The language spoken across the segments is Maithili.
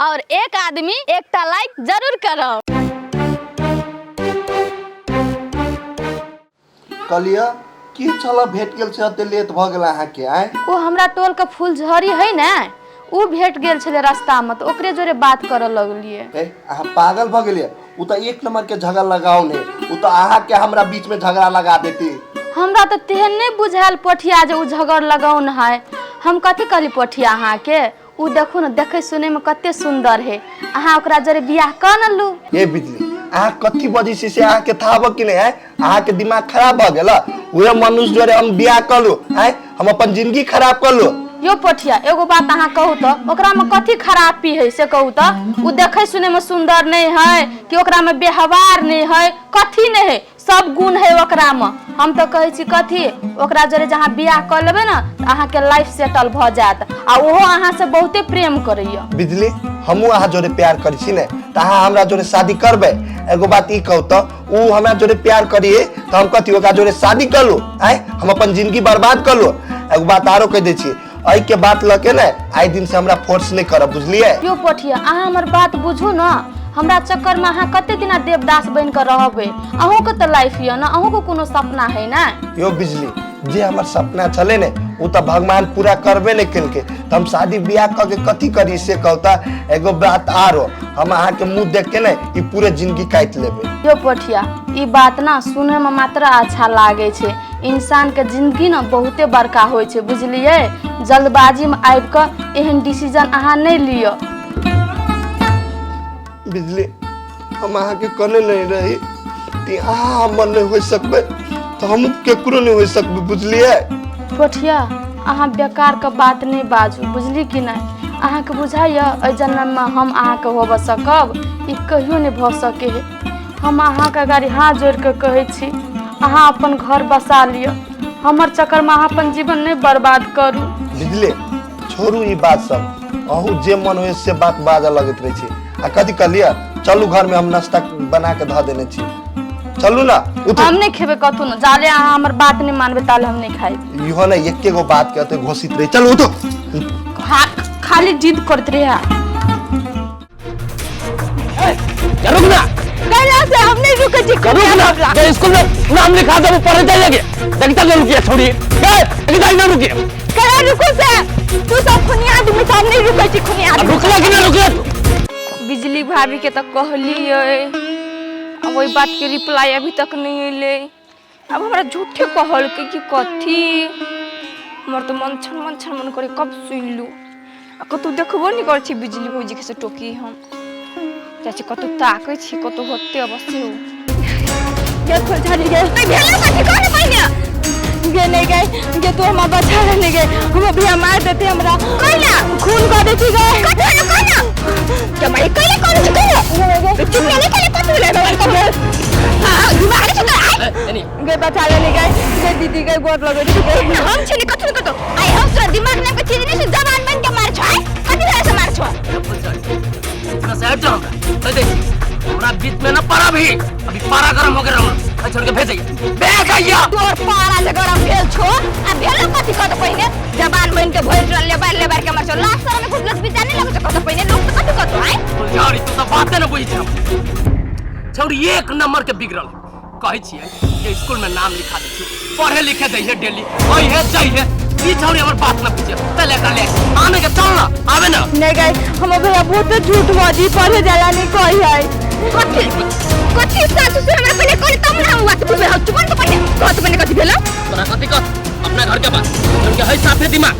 और एक आदमी एकटा लाइक जरूर करब। कहलियै की छल भेट गेल से एते लेट भऽ गेल अहाँके आँय? ओ हमरा टोल के फूलझड़ी है ने, उ भेट गेल छलै रास्ता में तऽ ओकरे जोरे बात करऽ लगलियै। ए अहाँ पागल भऽ गेलियै? उ तऽ एक नंबर के झगड़ा लगाओ ने, उ तऽ अहाँके हमरा बीच में झगड़ा लगा देती। हमरा तऽ तेहन नहि बुझायल पोठिया जे उ झगड़ लगाउन है। हम कथी कहली पोठिया अहाँके, उ देखू ने देखै सुनै में कते सुंदर है, अहाँ ओकरा जरे बियाह कऽ ने लू। ए बिजली, अहाँ कथी बजै छी से अहाँके थाह भऽ कि नहि? आँय, अहाँके दिमाग खराब भऽ गेल? उहे मनुष्य जोरे हम बियाह कऽ लू? आँय, हम अपन जिंदगी खराब कऽ लू? यो पोठिया, एगो बात अहाँ कहू तऽ ओकरा में कथी खराबी है से कहू तऽ? उ देखै सुनै में सुंदर नहीं है कि ओकरा में व्यवहार नहीं है, कथी नहीं है, सब गुण है ओकरा में। हम तऽ कहै छी कथी, ओकरा जरे जहाँ बियाह कऽ लेबै ने तऽ अहाँके लाइफ सेटल भऽ जायत, आ ओहो अहाँ से बहुते प्रेम करैया। बिजली, हमहूँ अहाँ जोरे प्यार करै छी ने, तऽ अहाँ हमरा जोरे शादी करबै? एगो बात ई कहू तऽ, उ हमरा जोरे प्यार करिए तऽ हम कथी ओकरा जोरे शादी कर लू? आँय, हम अपन जिंदगी बर्बाद कर लू? एगो बात आरो कहि दै छी, एहि के बात लऽ के ने आइ दिन से हमरा फोर्स नहि करब, बुझलियै? यो पोठिया, अहाँ हमर बात बुझू ने, हमरा चक्कर में अहाँ कते दिना देवदास बनि कऽ रहबै? अहूँके तऽ लाइफ यऽ ने, अहूँके कोनो सपना है ने? यो बिजली, जे हमर सपना छलै ने ओ तऽ भगवान पूरा करबे नहि केलकै, तऽ हम शादी बियाह कऽ के कथी करी से कहू तऽ? एगो बात आरो, हम अहाँके मुँह देख के ने ई पूरे जिंदगी काटि लेबै। यो पोठिया, ई बात ना सुनै में मात्र अच्छा लागै छै, इंसान के जिंदगी ना बहुते बड़का होइ छै, बुझलियै? जल्दबाजी में आबि कऽ एहन डिसीजन अहाँ नहि लिअ। बिजली, हम अहाँके कहने नहीं रही कि अहाँ हमर नहीं हो सकबै तऽ हम केकरो नहीं हो सकबै, बुझलियै? पोठिया, अहाँ बेकार के बात नहीं बाजू, बुझली कि नहीं? अहाँके बुझाइए एहि जन्म में हम अहाँके होबऽ सकब? ई कहियो नहीं भऽ सके है। हम अहाँके अगाड़ी हाथ जोड़ि कऽ कहै छी, अहाँ अपन घर बसा लिअ, हमर चक्कर में अहाँ अपन जीवन नहीं बर्बाद करू। बिजली, छोड़ू ई बात सब, अहूँ जे मन होय से बात बाजऽ लगैत रहै छी। आ कथी कहलियै, चलू घर में हम नाश्ता बना के धऽ देने छी, चलू ना उठू। हम नहीं खेबै कथू न, जाले अहाँ हमर बात नहीं मानबै ताले हम नहीं खाइ। इहो ने एके गो बात के अते घोषित रही, चलू उठू। खाली जिद करत रहे। रुक ना। कैला से हम नहीं रुके छी। रुक ना, जे स्कूल में नाम लिखा दे वो पढ़े जाएंगे। देखता नहीं रुकिए छोड़ी, ए देखता नहीं रुकिए। कैला रुको से, तू सब खुनिया आदमी सब नहीं रुके छी, खुनिया आदमी। रुकला कि ना रुकला तू? बिजली भाभी के तो कहलिए, अब वही बात के रिप्लाई अभी तक नहीं अयलै। अब हमरा झूठे कहलकै कि कथी, हमर तो मन छनमन छनमन करे कब सुनि लू। आ कतहु देखबो नहि करै छी बिजली भौजी के से टोकी, हम जाइ छी कतहु ताकै छी, कतहु होते अवश्य हो। गे फुलझड़ी गे, नहीं भेलै कथी कह ने पहिने। गे नहीं गए गे, तू हमरा बचा ले नहीं गे, हम भैया मार देते हमरा। कैला खून कर देती गे। कथी भेलै कह ना, के मारे कैला करै छी कैला? चुप नहीं कैला, कथी भेलै हमरा? हां दिमाग नहीं छौ आइ। गे बचा ले नहीं गए गे, दीदी गे गोर लगे गे। हम छी नहीं कथी नहीं कतो आइ, हम तोरा दिमाग नाम के चीज नहीं छै, जबान बन के मार छौ आइ, कथी भेलै से मार छौ? इतना से हट जाओ हमरा, कह दे हमरा बीच में ना पड़ा भी, अभी पारा गरम हो गया हमरा, छोड़ के भेज भेज आइया। तोर पारा जे गरम भेल छो, आ भेलो कथी कत पहिने? जबान बन के भरि रहल लेबार लेबार के मार छौ, लाख साल में कुछ लस विचार नहीं लगै छौ कत पहिने, लोग तो कथी कतो आइ। फुलझड़ी, तू तो बाते न बुझै छी छौड़ी, एक नंबर के बिगड़ल। कहै छियै जे स्कूल में नाम लिखा दै छी, पढ़े लिखे दै है डेली, ओइ है जाइ है, ई छौड़ी हमर बात न बुझे, त लेकर ले आने के चल ना आवे ना। नहीं गए, हम भैया बहुत झूठ बाजी, पढ़े जाला नहीं कही है। कथी कथी सासु से हमरा पहिले कहली तब ना हम बात बुझबै। चुप न तो पहिने कहत पहिने कथी भेलो तोरा? कथी कह अपना घर के बात उनके है साफे दिमाग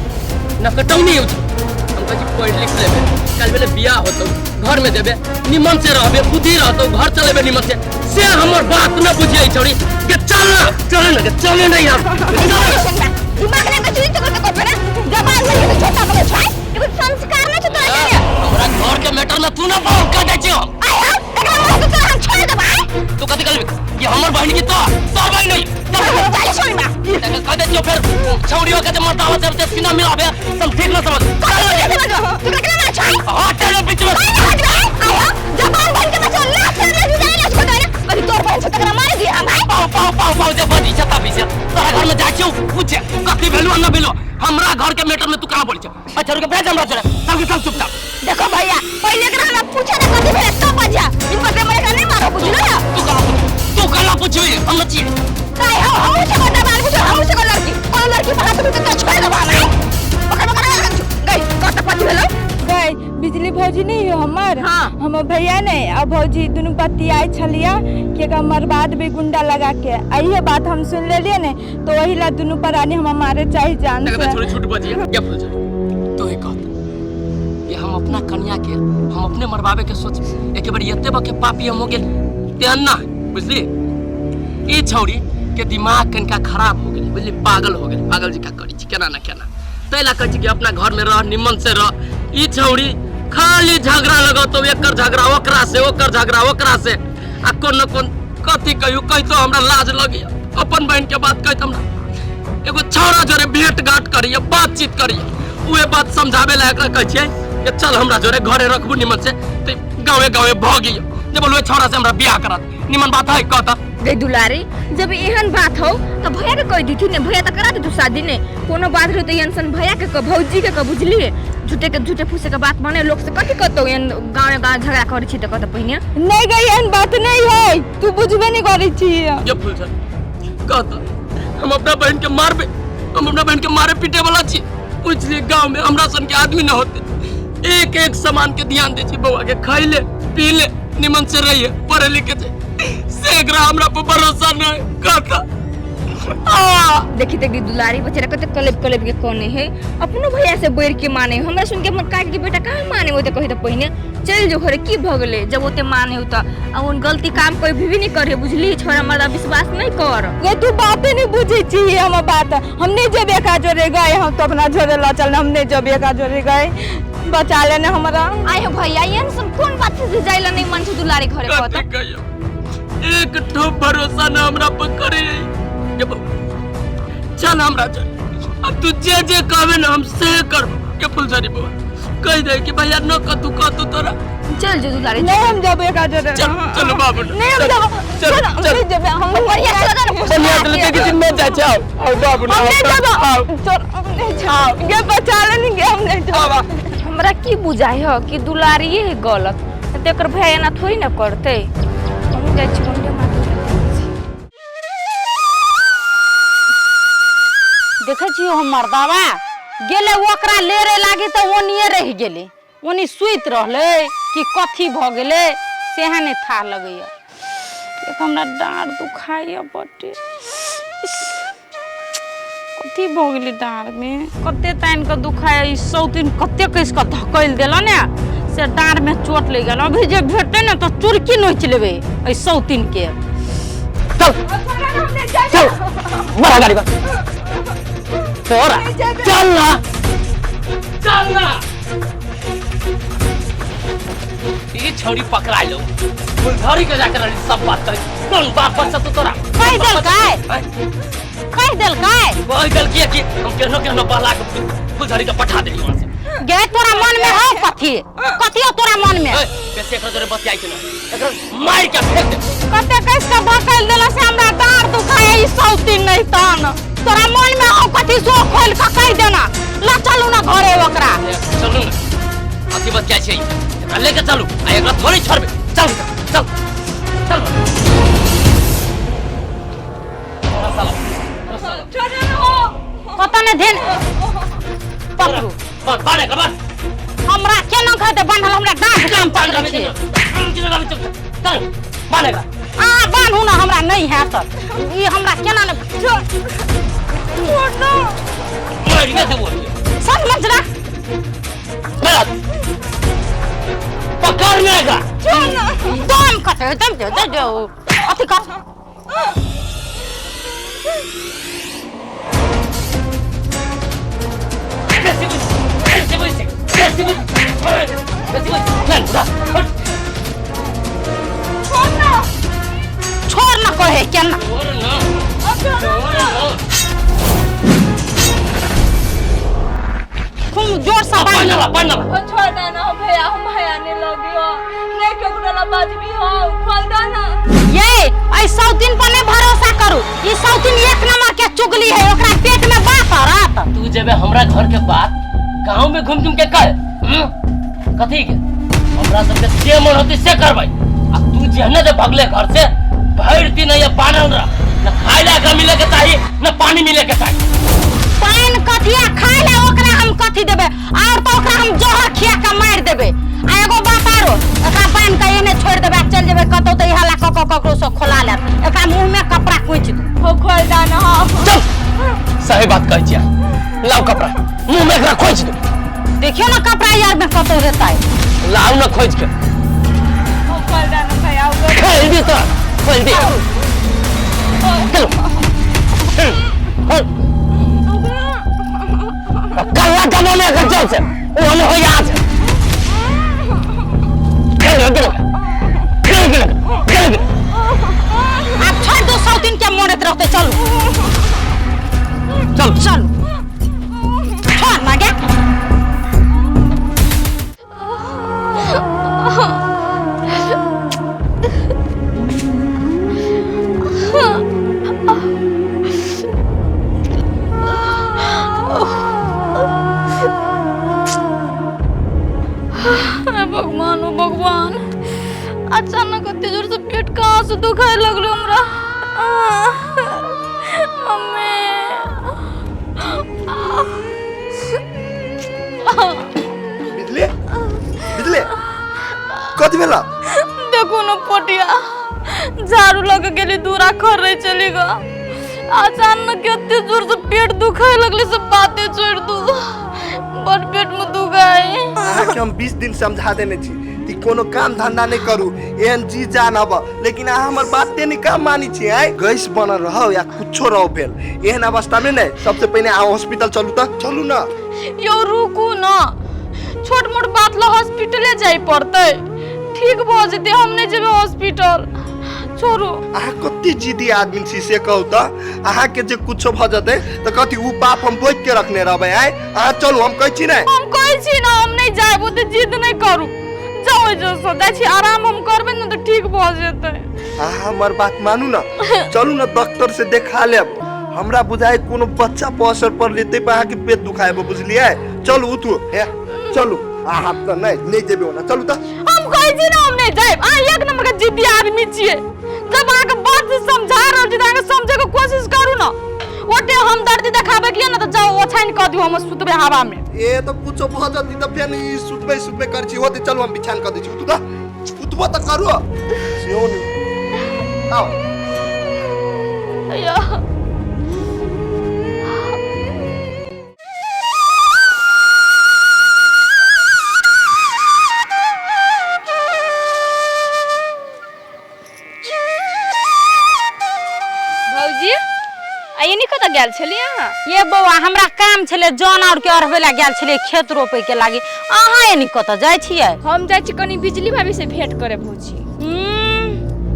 न कटौनी हो। हम कहै छी पढ़ लिख लेबे, काल्हि बेले बियाह होतौ, घर में देबे, निमन से रहबे, बुद्धि रहतौ, घर चलेबे निमन से, से हमर बात न बुझिए छौड़ी के चल ना चले ना के चले नहीं हम। दिमाग ना के चीज तो करबे ना, जबान बन के छोटा मगर छै, एगो संस्कार न छै तोरा के। हमरा घर के मैटर में तू ना बहुत काटे छियो। आइ हम एकरा मुंह के हम छोड़ देबै। तू कथी कहलबी कि हमर बहिन की तो तोर बहिन नहीं चाली छोड़ बा कह दे छियो, फिर छौड़ियों के जे मर्दावा सब से सीना मिलाबे सब ठीक न समझ। तू केकरा मार छै? हट चलो बीच में। हट बे, आइ हम जबान बन के बचो लाख से ले जाय ना छोड़ ना, कभी तोर बहन छै तकरा मार दिए हम आइ। पाओ पाओ पाओ पाओ जे बजी छ तभी से तोरा घर में जाइ छियो पूछे कथी भेलु न भेलु, हमरा घर के मैटर में तू कहाँ बोली छ? अच्छा रुक, भेज हमरा चले, चल चल चुपचाप। देखो भैया पहिले एकरा हमरा पूछे ना कथी भेलै तब बजा हिम्मत रे मरे नहीं मारो बुझलो ना। तू कला पूछ, तू कला पूछबी हम न छियै। काय हो हम से बता बाल बुझो हम से लड़की कोनो लड़की पर हाथ उठा के छोड़ देबा हमरा ओकर बकर गई कत पति भेलै। गई बिजली भौजी नहीं हो हमर। हाँ। हमर भैया नहीं आ भौजी दुनू बतियाइ छलियै कि एकरा मरबा देबै गुंडा लगा के, आ इहे बात हम सुन लेलियै ने तो वही ला दुनू प्राणी हम मारे चाही जान देखा से। छोड़ी झूठ बजिए क्या फुल झड़ी तो ही कहत कि हम अपना कन्या के हम अपने मरवावे के सोच एक बार एते बके पापी हम हो गेल तेहन ना बुझली। ई छौड़ी के दिमाग कनिका खराब हो गेल बुझली, पागल हो गेल, पागल जी का करी छी केना ना केना तै ला कहै छी कि अपना घर में रह निमन से रह। ई छौड़ी खाली झगड़ा लगतो, एकर झगड़ा ओकरा से, ओकर झगड़ा ओकरा से, आ कोन न कोन कथी कहियो कहितो हमरा लाज लगैया अपन बहन के बात कहत हमरा एगो छौड़ा जोरे भेंट घाट करिए बातचीत करिए उहे बात समझावे ला एकरा कहै छियै कि चल हमरा जोरे घरे रखबू निमन से ते गाँवे गाँवे भऽ गेल जे बोलू छौड़ा से हमरा बियाह करा दे निमन बात है कहता। गई दुलारी जब एहन बात हो तो भैया के कह दीथी ने, भैया तो करा दे तू शादी ने, कोनो बात रहो तो एहन सन भैया के भौजी के कह बुझलिए, झूठे के झूठे फूसे के बात माने लोग से कथी कहतो एहन गाँव गाँव झगड़ा करै छी त कहत पहिने। नहीं गई एहन बात नहीं है, तू बुझबे नहीं करै छी। ये फूल सर कहता हम अपना बहन के मारबे, हम अपना बहन के मारे पीटे वाला छी बुझलिए, गाँव में हमरा सन के आदमी न होते, एक एक सामान के ध्यान दे छी बउआ के खैले पीले निमन से रहिए पढ़े लिखे से एकरा हमरा पर भरोसा नहीं कहता। देखी देखी दुलारी बेचारा कते कलेब कलेब के कोने है अपनो भैया से बैर के माने, हमरा सुन के मन काट के बेटा कहाँ माने ओते कहि त पहिने चल जो घरे की भ गेलै जब ओते माने हो त आ उन गलती काम कोई भी नहीं करे बुझली, छोरा मर्दा विश्वास नहीं कर। ये तू बाते नहीं बुझै छी हमर बात, हम नहीं जेबे का जोरे गए, हम तो अपना जोरे ल चल, हम नहीं जेबे का जोरे गए, बचा लेने हमरा। आय हो भैया एहन सन कोन बात से जाइला नहीं मन से दुलारी घरे कहत। एक ठो भरोसा ना हमरा पर करे चल हमरा चल, अब तू जे जे कहबे ना हम से करब के फुलझड़ी बउआ कह दे कि भैया न कतू कतू तोरा चल जो दुलारी नहीं हम जेबे का जोरे। चल चलो बाबू नहीं हम जेबे, चल चल नहीं जेबे हम बढ़िया चल ना बढ़िया चल के दिन में जा जाओ आओ बाबू हम नहीं जेबे, चल हम नहीं जाओ गे बचा लेनी गे हम नहीं जेबे। हमरा की बुझाइ ह कि दुलारिए है गलत, तेकर भैया एना थोड़ी ना करते, हम जाइ छी मुंडे मार। देखै छियै हम मर्दावा गेलै ओकरा लेरे लागी तऽ ओनिए रहि गेलै, ओनी सुति रहलै कि कथी भऽ गेलै सेहा नहि थाह लगैया। एक हमरा डाँड़ दुखाइया बड्ड, कथी भऽ गेलै डाँड़मे, कते तानि कऽ दुखाइया, ई सौतिन कते कसि कऽ धकलि देल ने से डाँड़मे चोट लागि गेल। अभी जे भेटतै ने तऽ चुरकी नोचि लेबै एहि सौतिन के। चल चल बड़ा गाड़ी बा तोरा चल ना चल ना ये छौड़ी पकड़ा लो फुलझड़ी के जाकर सब बात करे कौन बाप बच्चा तो तोरा कहि देलकै, कहि देलकै, कहि देलकै कि हम केहनो केहनो बहला के फुलझड़ी के पठा देली वहां से। गे तोरा मन में हौ कथी कथी हो तोरा मन में? बेसी एकरा जोरे बतियाइ के ना, एकरा मार के फेंक दे। कते कस के धकल देला से हमरा डाँड़ दुखाय ई सौतिन नहीं तन तोरा मन में हौ कथी सो खोल के कहि देना। ल चलू ना घरे ओकरा, चलू ना अथी बतियाइ छै एकरा लेके चलू आ एकरा थोड़ी छोड़बे, चल चल चल कत ने धेन पकड़ू बांध एकरा बांध, हमरा केना कहते बांधल हमरा डाँड़ काम पकड़ै छै। चल बांध एकरा, आ बान्हू ना हमरा नहीं हैत ई हमरा केना ने मारि के देबो सब मजरा मेरा पकड़ लेगा दम कते दम दे दे अथी कर। छोड़ ना कहे केना खूब जोर से बांध बांध छोड़ देना हो भैया हम भैया नहीं लगियो नहीं केकरो ला बाजबी हो खोल देना। ये ऐ सौतिन पर नहीं भरोसा करू, ई सौतिन एक नंबर के चुगली है, ओकरा पेट में बात रात। तू जब हमरा घर के बात गांव में घूम घूम के कह कथी के हमरा सबके जे मन होतै से करबै। आ तू जेहने जे भगले घर से भरि दिन ये बान्हल रह, न खाय ला एकरा मिले के चाही न पानी मिले के चाही। पानि कथिया खाय ला ओकरा हम कथी देबै? और तो ओकरा हम जहर खिया के मारि देबै। आ एगो बात आरो, एकरा बान्हि के एने छोड़ि देबै आ चलि जेबै कतौ तऽ ई हल्ला कऽ कऽ ककरो से खोला लेत। एकरा मुँह में कपड़ा कुचि दू। हो खोल दाना। हाँ चल, सही बात कहै छियै। लाउ कपड़ा, मुँह में एकरा खोजि दू। देखियौ ने कपड़ा यार में कतौ हेतै। लाउ न खोजि के। हो खोल दाना भैया। खोल दी तोरा, खोल दी। चलो खोल। कल्ला कमाने के चल से वो हो याद। चलो चलो चलो चलो चलो। आब छोड़ि दू, सौ दिन के मरैत रहतै। चलू चल चलू, छोड़ ना गे। हे भगवान, ओ भगवान, अचानक एते जोर से पेट कहाँ से दुखाए लगलो हमरा। मम्मी। बिजली, बिजली, कथी भेला? देखो न पोटिया, झाड़ू लग गेली, दूरा खरे चली ग, अचानक एते जोर से पेट दुखाए लगले से बातें छोड़ दू, बड़ पेट में दुखाए। अहाँके हम 20 दिन समझा देने छी कि कोनो काम धंधा नहीं करू, एहन जी जान हब, लेकिन अहाँ हमर बाते नहीं काम मानी छी। आइ गैस बनल रहो या कुछो रहो भेल, एहन अवस्था में नहीं सबसे पहिने अहाँ हॉस्पिटल चलू तऽ चलू ना। यो रुकू न, छोट मोट बात ला हॉस्पिटले जाय पड़तै, ठीक भऽ जेतै, हम नहीं जेबै हॉस्पिटल, छोड़ू। अहाँ कते जिद्दी आदमी छी से कहू तऽ, अहाँके जे कुछो भऽ जेतै तऽ कथी उ पाप हम बोइक के रखने रहबै? आइ अहाँ चलू, हम कहै छी ने। हम कहै छी ना हम नहीं जायब, ओते जिद नहीं करू, जाओ जो सो जाइ छी, आराम हम करबै ने तऽ ठीक भऽ जेतै। अहाँ हमर बात मानू ना, चलू ना डॉक्टर से देखा लेब। हमरा बुझाइ कोनो बच्चा पर असर पड़लै ताहि पर अहाँके पेट दुखाएब, बुझलियै? चलू उठू, हे चलू। अहाँ तऽ नहि नहि जेबै ओना, चलू तऽ। हम कहै छी ना हम नहीं जायब, अहाँ एक नंबर के जिद्दी आदमी छियै, जब अहाँके बात समझा रहल छी तऽ अहाँके समझे के कोशिश करू ना। ओते हम दर्द देखाबे के ना तऽ जाओ ओछाइन कऽ दियौ, हम सुतबै हवा में। ए तऽ कुछो भऽ जतै तऽ फेर ई सुतबै सुतबै करै छी, होतै चलू हम बिछान कऽ दै छी। उठू तऽ, उठबो तऽ करू सेहो नहि। आउ। या भौजी, आइए नहीं कतऽ गेल छलियै अहाँ? ये बौआ, हमरा काम छलै, जन और के अढ़बै ला गेल छलियै खेत रोपै के लागी। अहाँ एनी कतऽ जाइ छियै? हम जाइ छी कनी बिजली भाभी से भेंट करे भौजी।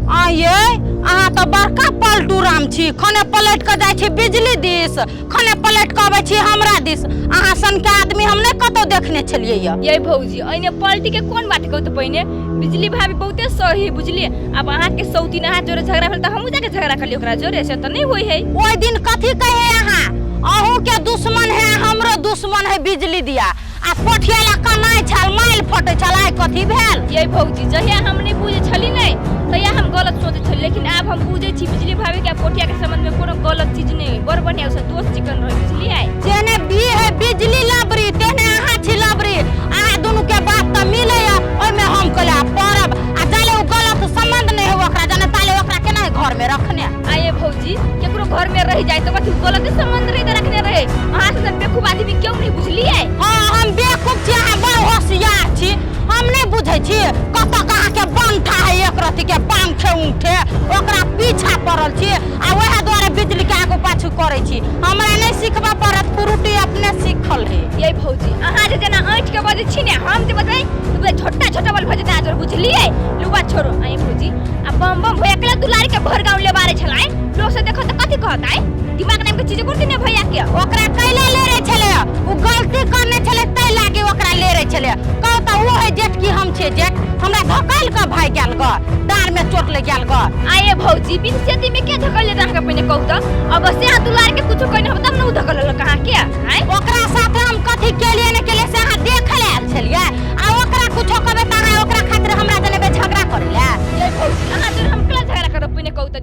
आये अहाँ तऽ बड़का पलटू राम छी, खने पलट के जाइ छी बिजली दिस, खने पलट के अबै छी हमरा दिस। अहाँ सनके आदमी हम नहि कतौ देखने छलियै यऽ। ये भौजी, एने पलटी के कोन बात कहू तऽ पहिने बिजली भाभी बहुते सही बुझलियै। अब अहाँ के सौतीन अहाँ जोरे झगड़ा भेल तऽ हमहूँ जाके झगड़ा करलियै ओकरा जोरे, से तऽ नहि होइ है। ओहि दिन कथी कहे अहाँ, अहूँ के दुश्मन है हमरो दुश्मन है बिजली दिया, आ पोठिया ला कनाइ छल, माइल फटै छल, आइ कथी भेल? ये भौजी, जहिया हम नहीं बुझै छली नहीं तहिया हम गलत सोचै छली, लेकिन आब हम बुझै छी बिजली भाभी के पोठिया के संबंध में कोनो गलत चीज नहीं है, बड़ बढ़िया से दोस्त चिकन रहे बुझलियै। जेने बी है बिजली लबरी तेने अहाँ छी लबरी, अहाँ दुनू के बात तऽ मिलैया, ओहिमे हम कहले पड़ब आ जाले ओ गलत संबंध नहीं है ओकरा जाने ताले ओकरा केना घर में रखने। आये भौजी, केकरो घर में रह जाए तो कथी गलत संबंध रहे रखने रहे, अहाँ से बेवकूफ आदमी क्यों नहीं बुझलियै? हाँ हम बेवकूफ छी, अहाँ बड़ होशियार छी, हम नहीं बुझै छी कतऽ कहाँ के बंठा है एक रति के बांखे उठे ओकरा पीछा पड़ल छी आ वएह दुआरे बिजली के आगू पाछू करै छी। हमरा नहीं सिखबऽ पड़त, फ्रूटी अपने सीखल है। ये भौजी, अहाँ जे जेना ऐंठ के बजै छी ने, हम जे बजबै तऽ छोटा छोटा बल भऽ जेतै अहाँ बुझलियै? लुबा छोड़ो। आये भौजी, आ बम बम भैया के दुलारी के भर गाँव लेबारे छलै, लोग से देखत तऽ कथी कहत? आय दिमाग नाम के चीज कुर्ती ने भैया के ओकरा कैला ले रहे छलै, उ गलती करने छलै तै लागी ओकरा ले रहे छलै। कहू तऽ ओ है जेठ की हम छे जेठ, हमरा धकैल के भागि गेल ग, डाँर में चोट लागि गेल ग। आये भौजी, बिन सेती में के धकल लेत अहाँके पहिने कहू तऽ? अवश्य अहाँ दुलार के कुछो कहने हम तब ने उ धकल लेलक अहाँके। आय ओकरा साथे हम कथी केलियै ने केलियै से अहाँ देखै लए आयल छलियै, आ ओकरा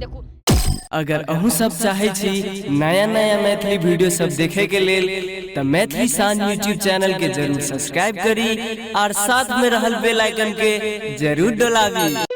देखू। अगर अहूँ सब चाहे छी नया नया मैथिली वीडियो सब देखे के लेल त मैथिली शान यूट्यूब चैनल के जरूर सब्सक्राइब करी और साथ में रहल बेल आइकन के जरूर डोलाबी।